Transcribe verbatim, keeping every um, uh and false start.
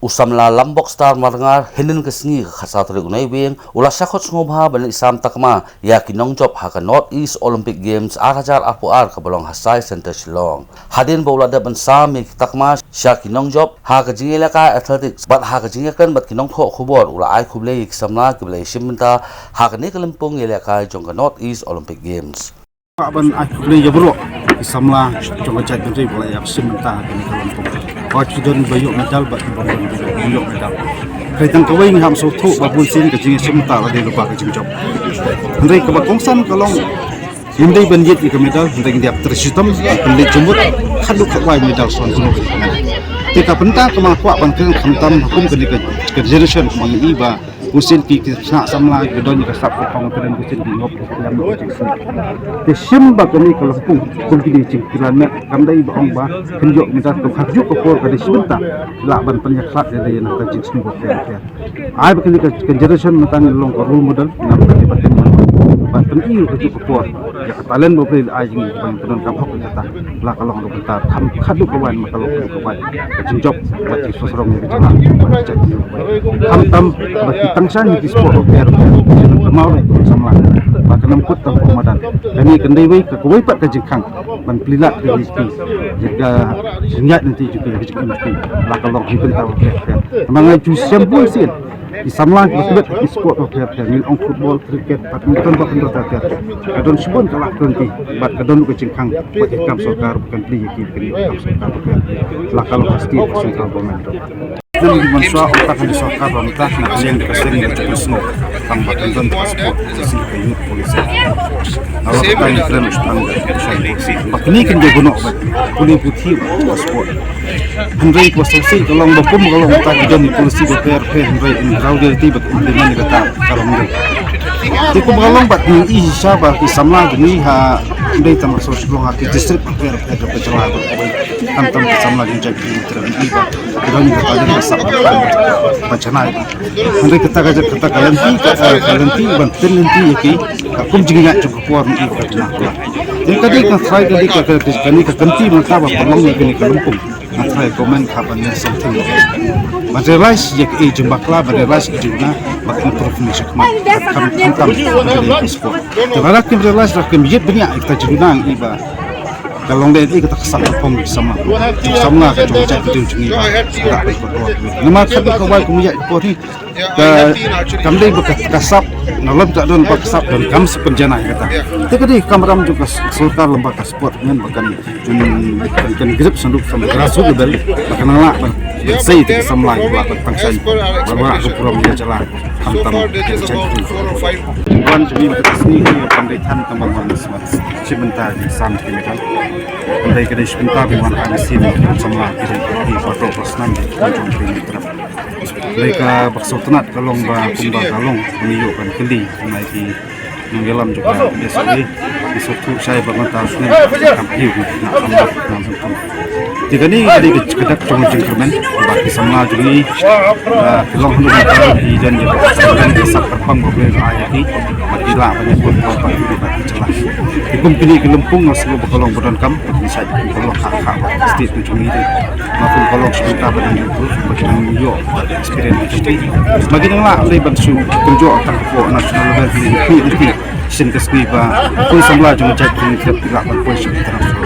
U samla Lambok Star Marngar, hynnin ka sngi ka khatsaw tarik u Naiwieng, u la shah khot sngewbha ban leit sam takma ïa ki nongjop ha ka North East Olympic Games ar hajar arphew ar kaba long ha Science Centre Shillong. Hadien ba u la dep ban sam ïa ki takma sha ki nongjop ha ka jingïalehkai athletics bad ha ka jingïakren bad ki nongthoh khubor, u la ai khublei ïa ki samla kiba la ïashim bynta ha kane ka lympung ïalehkai jong ka North East Olympic Games. Kwah ban ai khublei ïa baroh ki samla jong ka jaitbynriew ba la ïashim bynta ha kane ka lympung. Ba ki don ba ïoh medal bad ki bym don ba ïoh medal. Hynrei tang kawei ngi hap sngewthuh ba bun sien ka jingïashim bynta la dei lypa ka jingjop. Hynrei kaba kongsan ka long, ngim dei ban ïit ïa ka medal, hynrei ngi dei ban trei shitom, pynleit jingmut, khadduh khatwai medal shuwa shuwa. Te ka bynta kaba nga kwah ban kren khamtam ha kum kane ka, ka generation kaba ngi i ba bun sien ki, ki khynnah samla ki don ïa ka sap ka phong, ka don bun sien ki ngop ki ïam ki jingsngew. Te shim ba kane ka lympung kum kine jingkilan met, kam dei ba ong ba kin ïoh medal, ka khadduh ka por ka dei shi bynta lah ban pynïakhlad ïa lade na ka jingsngew bapher bapher. Ai ba kane ka, ka generation mynta ngi long ka role model na ka bynta ba kin, ban pyni ka juh ka por ïa ka talent ba U Blei u la ai jong ngi, ban pyndonkam hok ïa kata. La ka long ka bynta kham khadduh ka wan, ma ka long ka wan ka jingjop bad jingsngew sarong ïa ka jylla. Khamtam ba ki tang shane ki sport bapher bapher, ki kynmaw ïa ki samla ba kan ym kut tang ka madan. Kane kan dei wei ka, kawei pat ka jingkhang ban plie lad ïa ki, ïa ka jingïaid lynti jong ki, ïa ka jingim jong ki. La ka long ha ki bynta bapher bapher. Namar nga ju shem bun sien ki samla kiba tbit ha ki sport bapher bapher, ngi ong football, cricket, badminton, badminton bapher bapher. Ka don shibun ka lad ka lynti bad ka don ka jingkhang ba ki kam sorkar ba kan plie ïa ki, ba kan ïa ki kam sorkar bapher. La ka long ha state, central government. Ngi ban shuwa ong ta ka sorkar ba mynta na ka liang ka seng ka jingpynsngew tang ba kan don ka sport, ka youth policy. Nga la ka ngi kren tang ba kane kan ïa buh noh ba pule puthi ba sport. Hynrei kaba sngewsih ka long ba kum ka long ta ki don ki policy bapher bapher, hynrei in reality ba implement kata ka long dei. Te kum ka long ba ngi i shisha ba ki samla jong ngi ha, hynrei tang ba shu long ha ki district bapher bapher jong ka jylla ba, khamtam ki samla jong jaitbynriew ngi i ba ki don ka talent ka sap ba janai. Hynrei kata ka, kata ka lynti, ka, ka lynti ban pynlynti ïa ki, ka kum jingïaid jong ka por ngi i ba ka dei na ka la. Te ka dei ka trai, ka dei ka, ka, ka, kane ka kynti mynta ba pynlong ïa kane ka lympung. Nga trai comment ka ban ïa something. Ban realize ïa ka, eh, jingbakla, ban realize ïa ka jingna, ban improve ne shakmat. Kam, kam, kam, ban realize sport. Te lada kim realize, lada kim ïit bniah ïa kita jingna ngi ba ka long dei ïa kata ka sap ka phong ki samla. Samla ka jong jaitbynriew jong ngi ba. Namar ka dei ka wai kum ïa ka por hi. Ka, kam dei ba ka, ka sap, na lem ka don ba ka sap don kam sap pynjanai kata. Te ka dei ka kamram jong ka s-, sorkar lem ba ka sport ngan ba kan, kan, kan grip sanduk sam grassroot level, ba kan nang lah ba, ba sei te ka samla ba, ba tang sai, ba wa ka program ïa jylla, khamtam ka jait. Wan jong ngi ba ka sngi hi kam dei than tang ba wan smat, shi bynta ki sam ki medal. Kam dei ka dei shi bynta ba wan ha ki sim samla ki dei ki ba to ba snam ki jong ki medal. Dei kaba sngewtynnat ka long ba kumba ka long, ngi ïoh ban kylli na ki nongïalam jong ka S O A, ki sngewthuh shai ba mynta snem kam phi na samla na sngewthuh. Te kane ka dei ka dak jong ka jingkyrmen ba ki samla jong ngi, ah, ki long hynriew ki don ïa ka sap kyrpang ba Blei ai ïa ki, ba ki lah ban ïakut bor ba ki, ba ki jylla. Te kum kine ki lympung nga sngew ba ka long ba donkam, ba ki shait ba ka long ha, ha state jong ngi. Nga kum ka long shi bynta ba dang improve, ba ki dang ïoh experience ba ki dei. Ba ki dang lah dei ban shu kynjoh tang hapoh national level ki dei ki dei. Shisien ka sngi ba poi samla jong ka jaitbynriew ki lah ban poi sha international.